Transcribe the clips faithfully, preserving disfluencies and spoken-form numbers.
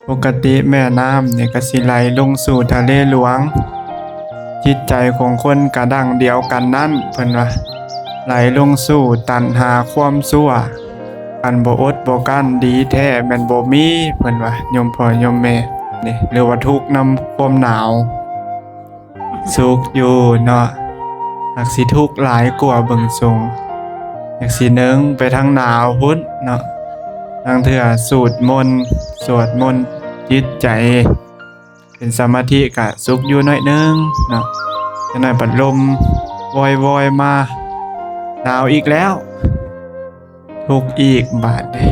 ปกติแม่น้ำนี่ก็สิไหลลงสู่ทะเลหลวง จิตใจของคนก็ดังเดียวกันนั้น เพิ่นว่า ไหลลงสู่ตัณหาความชั่ว คันบ่อดบ่กลั้นดีแท้แม่นบ่มี เพิ่นว่า โยมพ่อโยมแม่ นี่ หรือว่าทุกข์นำความหนาว สุขอยู่เนาะ หากสิทุกข์หลายกว่าเบิ่งทรง อยากสิเนิงไปทางหนาวพุ้นเนาะ ลางเทื่อสูดมนต์ สวดมนต์จิตใจ เป็นสมาธิกะสุขอยู่หน่อยนึงเนาะ จักหน่อยพัดลมวอยๆ มา หนาวอีกแล้ว ทุกข์อีกบาดนี้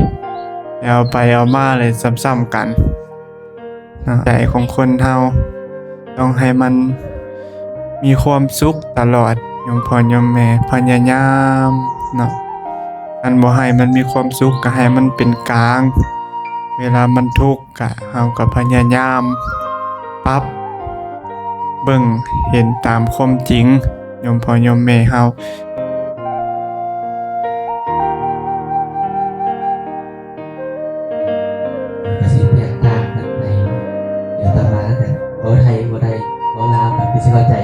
เอาไปเอามาเลยซ้ำๆ กันเนาะ ใจของคนเฮาต้องให้มันมีความสุขตลอด โยมพ่อโยมแม่ พยายามเนาะ คันบ่ให้มันมีความสุขก็ให้มันเป็นกลาง เวลามันทุกข์ก็เฮาก็พยายามปรับเบิ่งเห็นตามความจริง โยมพ่อโยมแม่เฮา ก็สิแตกต่างกันไป เดี๋ยวต่อมาก็เว้าไทยบ่ได้ เว้าลาวก็คือสิเข้าใจ